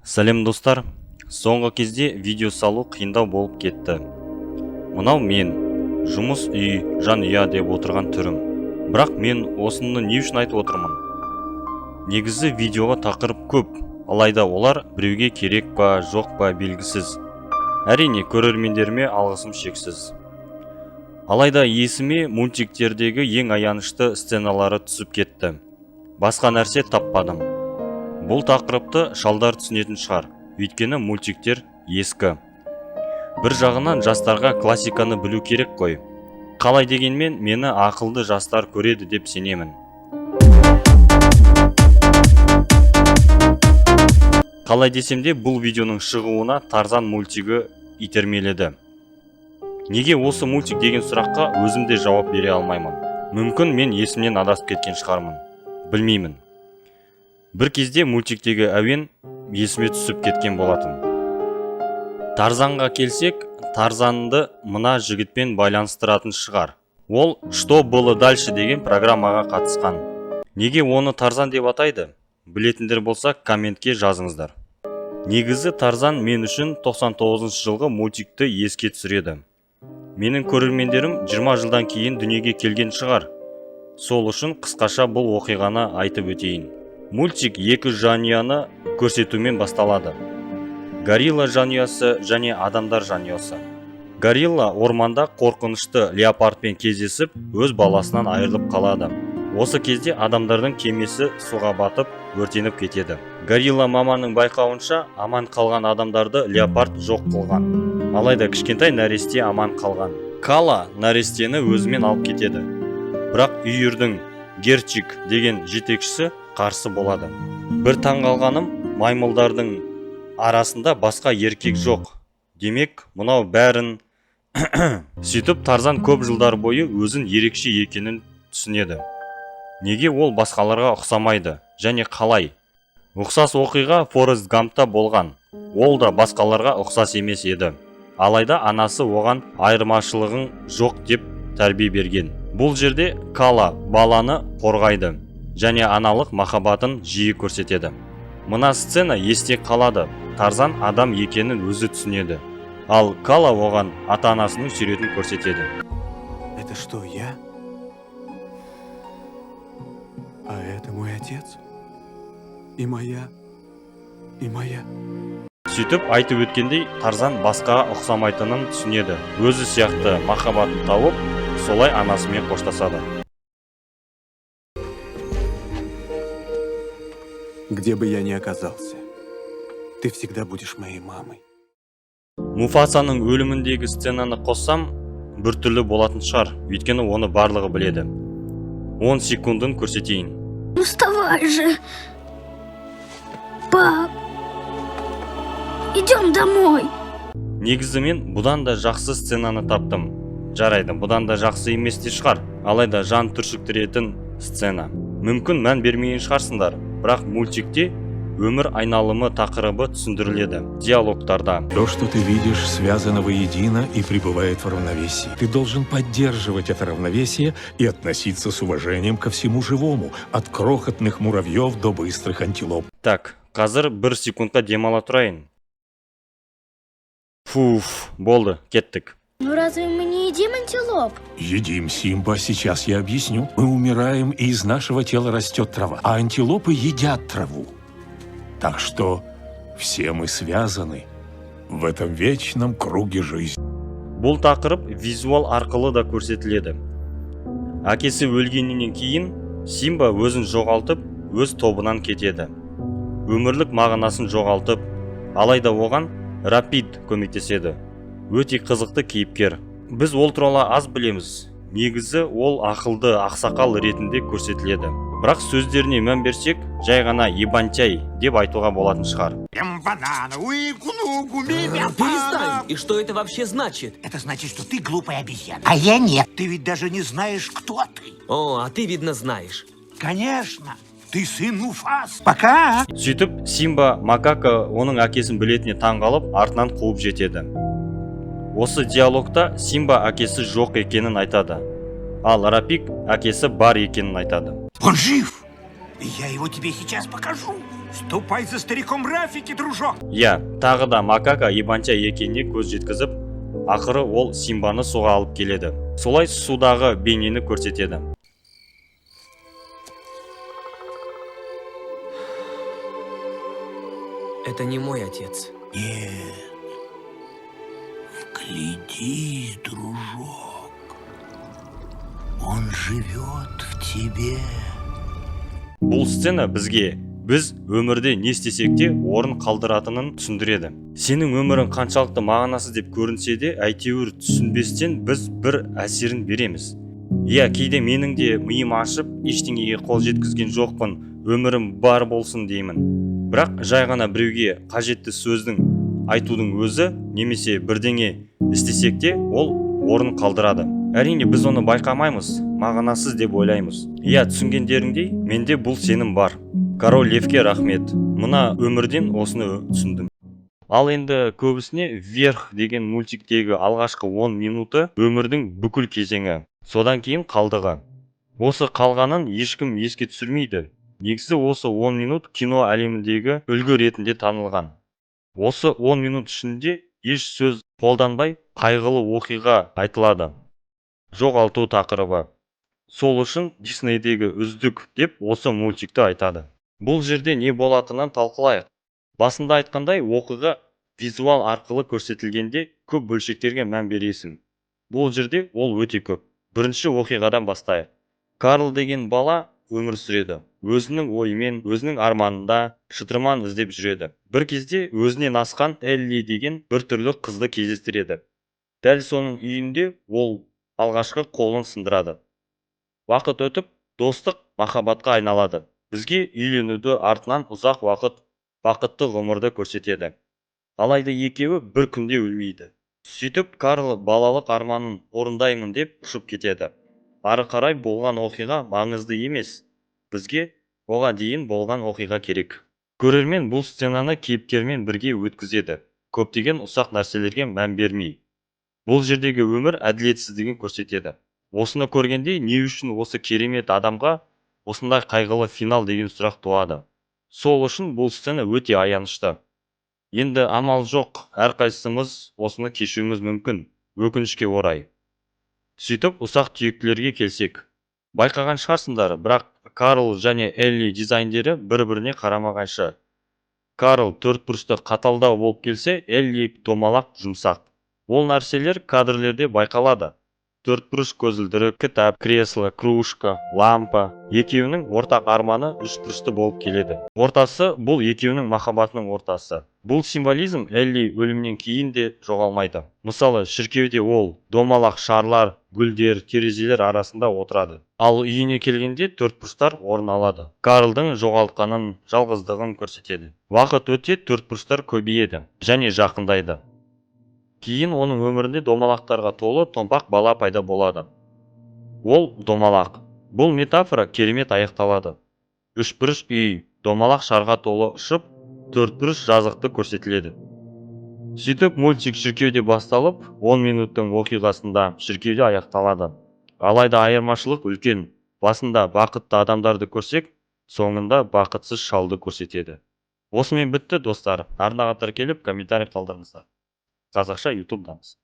Сәлем, достар! Соңғы кезде видео салу қиындау болып кетті. Мынау мен жұмыс, үй, жанұя деп отырған түрім. Бірақ мен осыны не үшін айтып отырмын? Негізі видеоға тақырып көп, алайда олар біреуге керек па, жоқ па, белгісіз. Әрине, көрермендеріме алғысым шексіз. Алайда есіме мультиктердегі ең аянышты сценалары түсіп кетті. Басқа нәрсе таппадым. Бұл тақырыпты шалдар түсінетін шығар, өйткені мультиктер ескі. Бір жағынан жастарға классиканы білу керек қой. Қалай дегенмен, мені ақылды жастар көреді деп сенемін. Қалай десем де, бұл видеоның шығуына «Тарзан» мультигі итермеледі. Неге осы мультик деген сұраққа өзім де жауап бере алмаймын. Мүмкін, мен есімнен адасып кеткен шығармын, білмеймін. Бір кезде мультиктегі әуен есіме түсіп кеткен болатын. Тарзанға келсек, Тарзанды мына жігітпен байланыстыратын шығар. Ол «Что было дальше» деген программаға қатысқан. Неге оны Тарзан деп атайды? Білетіндер болса, комментке жазыңыздар. Негізі Тарзан мен үшін 99 жылғы мультикті еске түсіреді. Менің көрермендерім 20 жылдан кейін дүниеге келген шығар. Сол үшін қысқаша бұл оқиғаны айтып өтейін. Мультик екі жанұяны көрсетумен басталады: горилла жанұясы және адамдар жанұясы. Горилла орманда қорқынышты леопардпен кездесіп, өз баласынан айырылып қалады. Осы кезде адамдардың кемесі суға батып, өртеніп кетеді. Горилла маманың байқауынша, аман қалған адамдарды леопард жоқ қылған, алайда кішкентай нәресте аман қалған. Кала нәрестені өзімен алып кетеді, бірақ үйірдің Герчик деген жетекшісі қарсы болады. Бір таңғалғаным, маймылдардың арасында басқа еркек жоқ. Демек, мынау бәрін. Сөйтіп, Тарзан көп жылдар бойы өзін ерекше екенін түсінеді. Неге ол басқаларға ұқсамайды және қалай? Ұқсас оқиға Форест Гампта болған. Ол да басқаларға ұқсас емес еді, алайда анасы оған айырмашылығың жоқ деп тәрбие берген. Бұл жерде Кала баланы қорғайды және аналық махаббатын жиі көрсетеді. Мына сцена есте қалады: Тарзан адам екенін өзі түсінеді, ал Кала оған ата анасының суретін көрсетеді. Это что, я? А это мой отец? И моя? И моя? Сөйтіп, айтып өткендей, Тарзан басқаға ұқсамайтынын түсінеді, өзі сияқты махаббатын тауып, солай анасымен қоштасады. Где бы я ни оказался, ты всегда будешь моей мамой. Муфасаның өліміндегі сценаны қоссам, біртүрлі болатын шығар, өйткені оны барлығы біледі. 10 секундын көрсетейін. Ну вставай же. Пап. Идем домой. Негізі мен бұдан да жақсы сценаны таптым. Жарайды, бұдан да жақсы емес те шығар, алайда жан түршіктіретін сцена. Мүмкін, мән бермеген шығарсыңдар, бірақ мультикте өмір айналымы тақырыбы түсіндіріледі диалогтарда. То, что ты видишь, связано воедино и пребывает в равновесии. Ты должен поддерживать это равновесие и относиться с уважением ко всему живому, от крохотных муравьев до быстрых антилоп. Так, қазір бір секундқа демала тұрайын. Фуф, болды, кеттік. Ну разве мы не едим антилоп? Едим, Симба, сейчас я объясню. Мы умираем, и из нашего тела растет трава, а антилопы едят траву. Так что все мы связаны в этом вечном круге жизни. Бұл тақырып визуал арқылы да көрсетіледі. Әкесі өлгенінен кейін Симба өзін жоғалтып, өз тобынан кетеді, өмірлік мағынасын жоғалтып. Алайда оған Рапид көмектеседі. Өте қызықты кейіпкер. Біз ол туралы аз білеміз. Негізі ол ақылды ақсақал ретінде көрсетіледі, бірақ сөздеріне мән берсек, жай ғана ебантяй деп айтуға болатын шығар. Перестань! И что это вообще значит? Это значит, что ты глупая обезьяна. А я нет. Ты ведь даже не знаешь, кто ты. О, а ты, видно, знаешь. Конечно. Ты сын Муфасы. Пока. Сөйтіп, Симба макака оның әкесін білетініне таң қалып, артынан қуып жетеді. Осы диалогта Симба әкесі жоқ екенін айтады, ал Рапик әкесі бар екенін айтады. Он жив. И я его тебе сейчас покажу. Ступай за стариком Рафики, дружок. Иә, тағы да макака ебанча екеніне көз жеткізіп, ақыры ол Симбаны суға алып келеді. Солай судағы бейнені көрсетеді. Это не мой отец. Нет. Вглядись, дружок. Он живет в тебе. Бұл сцена бізге біз өмірде не істесек те, орын қалдыратынын түсіндіреді. Сенің өмірің қаншалықты мағынасыз деп көрінсе де, әйтеуір түсінбестен біз бір әсерін береміз. Иә, кейде менің де миым ашып, ештеңеге қол жеткізген жоқпын, өмірім бар болсын деймін. Бірақ жай ғана біреуге қажетті сөздің айтудың өзі немесе бірдеңе істесек те, ол орын қалдырады. Әрине, біз оны байқамаймыз, мағынасыз деп ойлаймыз. Иә, түсінгендеріңдей, менде бұл сенім бар. «Король Левке» рахмет, мына өмірден осыны түсіндім. Ал енді көбісіне «Вверх» деген мультиктегі алғашқы 10 минуты өмірдің бүкіл кезеңі, содан кейін қалдығы. Осы қалғанын ешкім еске түсірмейді. Негізі осы 10 минут кино әлеміндегі үлгі ретінде танылған. Осы 10 минут ішінде еш сөз қолданбай, қайғылы оқиға айтылады, жоғалту тақырыбы. Сол үшін Диснейдегі үздік деп осы мультикті айтады. Бұл жерде не болатынын талқылайық. Басында айтқандай, оқиға визуал арқылы көрсетілгенде, көп бөлшектерге мән бересің. Бұл жерде ол өте көп. Бірінші оқиғадан бастайық. Карл деген бала өмір сүреді. Өзінің ойымен, өзінің арманында шытырман іздеп жүреді. Бір кезде өзінен асқан Элли деген біртүрлі қызды кездестіреді. Дәл соның үйінде ол алғашқы қолын сындырады. Уақыт өтіп, достық махаббатқа айналады. Бізге үйленуді, артынан ұзақ уақыт бақытты ғұмырды көрсетеді. Алайда екеуі бір күнде өлмейді. Сөйтіп Карл балалық арманын орындаймын деп ұшып кетеді. Ары қарай болған оқиға маңызды емес, бізге оған дейін болған оқиға керек. Көрермен бұл сценаны кейіпкермен бірге өткізеді, көптеген ұсақ нәрселерге мән бермей. Бұл жердегі өмір әділетсіздігін көрсетеді. Осыны көргенде, не үшін осы керемет адамға осындай қайғылы финал деген сұрақ туады. Сол үшін бұл сцена өте аянышты. Енді амал жоқ, әрқайсымыз осыны кешуіміз мүмкін, өкінішке орай. Сөйтіп, ұсақ түйектілерге келсек, байқаған шығарсыңдар, бірақ Карл және Элли дизайндері бір біріне қарама қайшы. Карл төртбұрышты, қаталдау болып келсе, Элли домалақ, жұмсақ. Ол нәрселер кадрлерде байқалады: төртбұрыш көзілдірік, кітап, кресло, кружка, лампа. Екеуінің ортақ арманы үшбұрышты болып келеді. Ортасы — бұл екеуінің махаббатының ортасы. Бұл символизм Элли өлімнен кейін де жоғалмайды. Мысалы, шіркеуде ол домалақ шарлар, гүлдер, терезелер арасында отырады. Ал үйіне келгенде төртбұрыштар орын алады. Карлдың жоғалтқанын, жалғыздығын көрсетеді. Уақыт өте төртбұрыштар көбейеді және жақындайды. Кейін оның өмірінде домалақтарға толы томпақ бала пайда болады. Ол домалақ. Бұл метафора керемет аяқталады. Үшбұрыш үй домалақ шарға толы, ұшып, төртбұрыш жазықты көрсетіледі. Сөйтіп, мультик шіркеуде басталып, 10 минуттың оқиғасында шіркеуде аяқталады. Алайда айырмашылық үлкен: басында бақытты адамдарды көрсек, соңында бақытсыз шалды көрсетеді. Осымен бітті, достар. Арнаға тіркеліп, комментарий қалдырыңыздар. Қазақша Ютубтамыз.